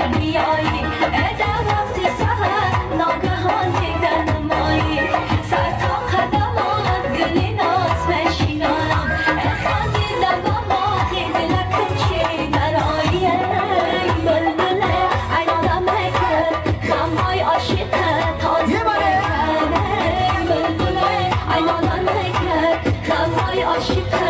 بیایی، در وقت سحر ناگهان دیدن مایی، سر تا قدمات گل ناز مشینانم، خندیدم با باغ دلکم چه درایی. ای بلبل اینادم کرد غمهای عاشق تازه کرد، ای بلبل اینادم کرد غمهای عاشق.